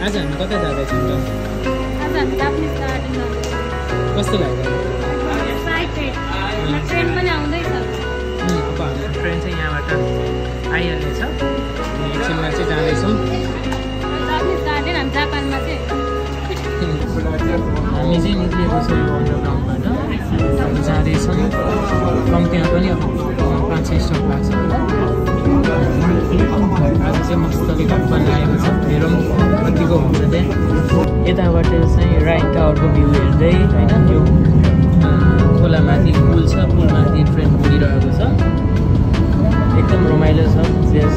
आज हामी कता जाँदैछौँ त? आज हामी जापानिज गार्डन जाँदैछौँ। कस्तो लाग्यो? ट्रेन पनि आउँदैछ। अब हाम्रो ट्रेन चाहिँ यहाँबाट आइहाल्नेछ। एकछिनमा चाहिँ जाँदैछौँ। जापानिज गार्डन हामी जापानमा चाहिँ हामी चाहिँ निक्लिएको छ यो अन्डरग्राउन्डबाट जाँदैछौँ। कम्तीमा पनि 5-6 स्टप लाग्छ होला। आज चाहिँ मस्तले घट बनाएको छ। हेरौँ कतिको हुन्छ त्यहाँ। यताबाट चाहिँ राइट टावरको भ्यू हेर्दै होइन यो खोलामाथि पुल छ, पुलमाथि ट्रेन घुमिरहेको छ। एकदम रमाइलो छ। यस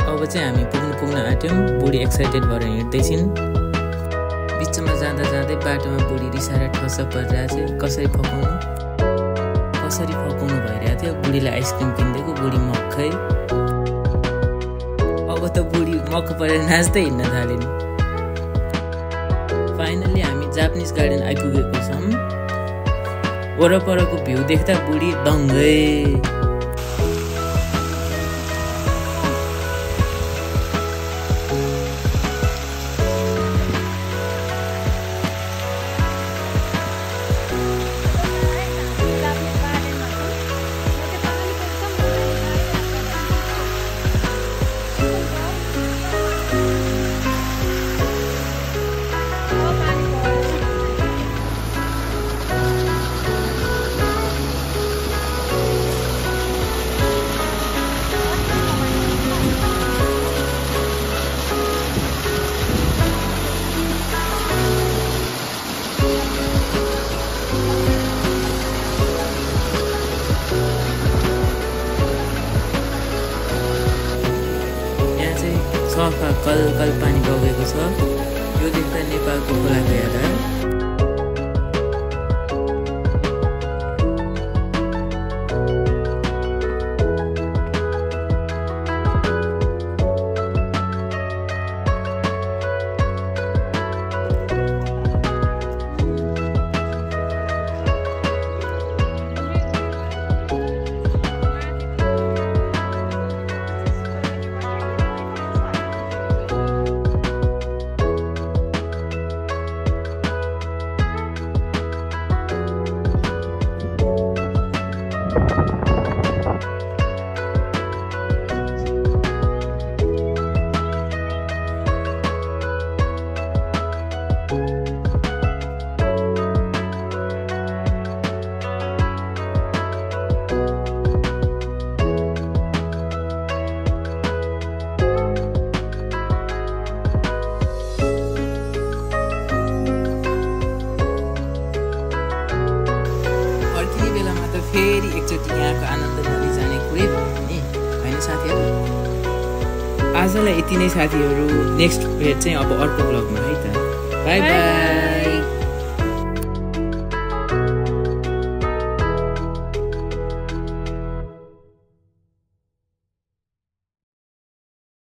अब चाहिँ हामी पुग्न आँट्यौँ। बुढी एक्साइटेड भएर हिँड्दैछिन्। बिचमा जाँदा जाँदै बाटोमा बुढी रिसाएर ठस्स परिरहेको थियो। कसरी फकाउनु भइरहेको थियो। बुढीलाई आइसक्रिम किनिदिएको। बुढी मक्खै। अब त बुढी मक्ख परेर नाच्दै हिँड्न थाल्यो नि। फाइनल्ली हामी जापानिज गार्डन आइपुगेको छौँ। वरपरको भ्यू देख्दा बुढी दङ्गै। सफा कल पानी बगेको छ। यो देख्दा नेपालको खोलाको याद आयो। फेरि एकचोटि यहाँको आनन्द लिँदै जाने कुरै भयो नि होइन साथीहरू। आजलाई यति नै साथीहरू। नेक्स्ट भेट चाहिँ अब अर्को ब्लगमा है त। By by.